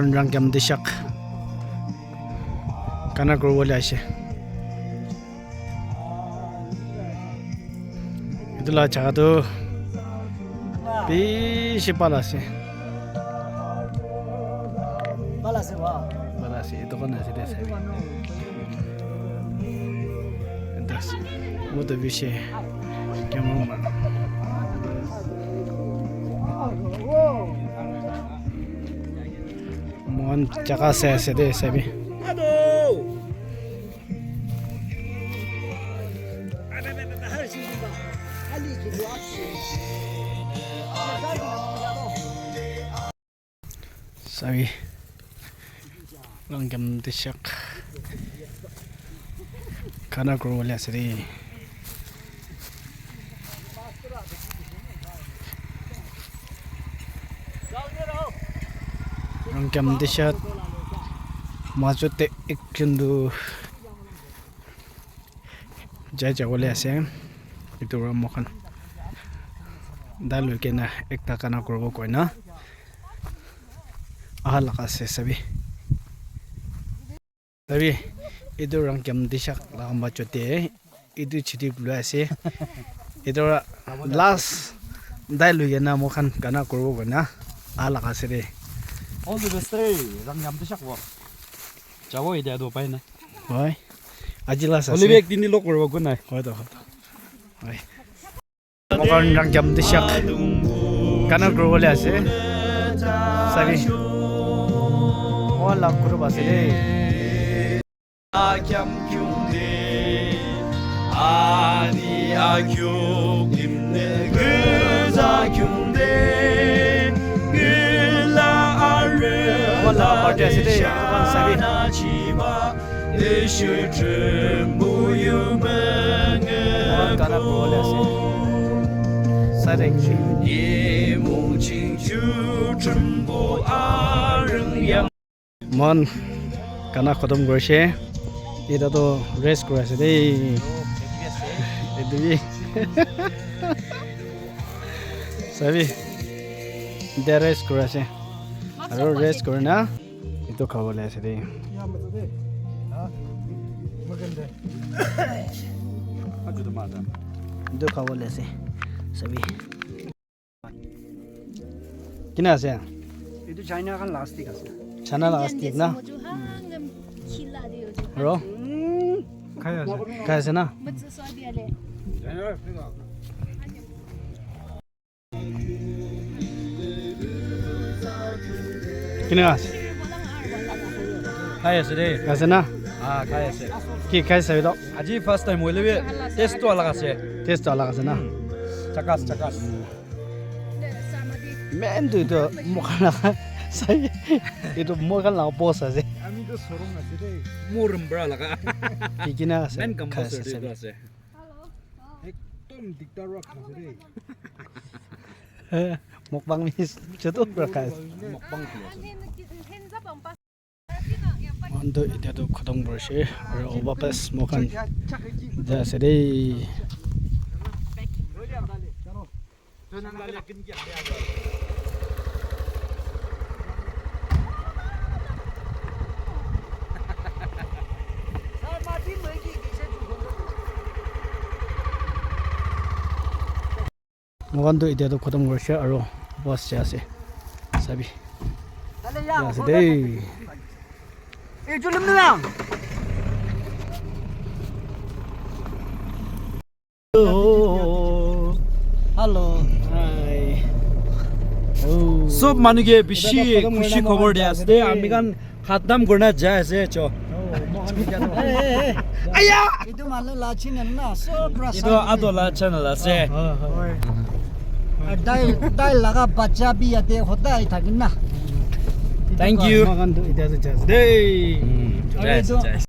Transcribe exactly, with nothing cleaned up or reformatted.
Rangkam Dishak. Kana kuribole aise. Etu la jaga tu bishi bhal ase. Bhal ase, wa. Bhal ase, etu khan ase de, sabi. Etu ase. Mo to bishi camera man. Mohan jaga sai ase de, sabi. Sabi. Rangkam Dishak. Kana kuribole ase de. Rangkam Dishak. Majot te ekjon tu jai jabole ase. Etu para moikhan dai lui kena ekta kana kuribo koina aha laga ase, sabi. Sabi, etu Rangkam Dishak laga majot te etu chiti lui ase. Etu para last dai lui kena moikhan kana kuribo koina aha laga ase de. All the best, hey, Rangkam Dishak wo. Jabo etia tu upai nai. Hoi. Aji last ase. Hoile bi ekdin te log kuribo, good night. Hoi to, hoi to. Hoi. Moikhan Rangkam Dishak kana kuribole ase. Sabi. Moikhan la group ase de. Moikhan la party ase de, moikhan sabi. Moikhan gana kuribole ase. Sai de. Moikhan gana khatam kurise. Eta toh rest kuri ase de. Etu bi. Sabi. Eta rest kuri ase. Aro rest kuri na etu khabole ase de. Etu khabole ase. Sabi. Kina ase? Etu China khan la stick ase. China la stick na? Aro? Khai ase. Khai ase na? Kina ase? Khai ase de. Khai ase na? Ah, khai ase. Ki khai ase to? Aji first time hoile bi taste to alag ase. Taste to alag ase na? Chakas, chakas. Main tu etu moikhan laga sai etu moikhan laga boss ase. Ami tu showroom ase de. Morom bra laga. Ki kina ase? Main kam boss etu ase. Ekdom diktar wa kha ase de. Mukbang mi chotu pra kha ase. Mukbang khuli ase. Moikhan toh etia toh khatam kurise aro wapas moikhan jai ase de. Moikhan toh etia toh khatam kurise aro wapas jai ase. Sabi. Jai ase de. Hello. Hi. Oh. Sob manu ke bishi khushi khobor dia ase de. Ami khan khatam kurna jai ase, cho. Aya! Etu manu la channel na, sob pra etu sai ado la channel ase. Hoi, hoi. Aru tai, tai laga bacha bi yate hodai thaki na. Thank you. Moikhan tu etia tu jai ase de. Mm, aru jai ase, etu jai ase.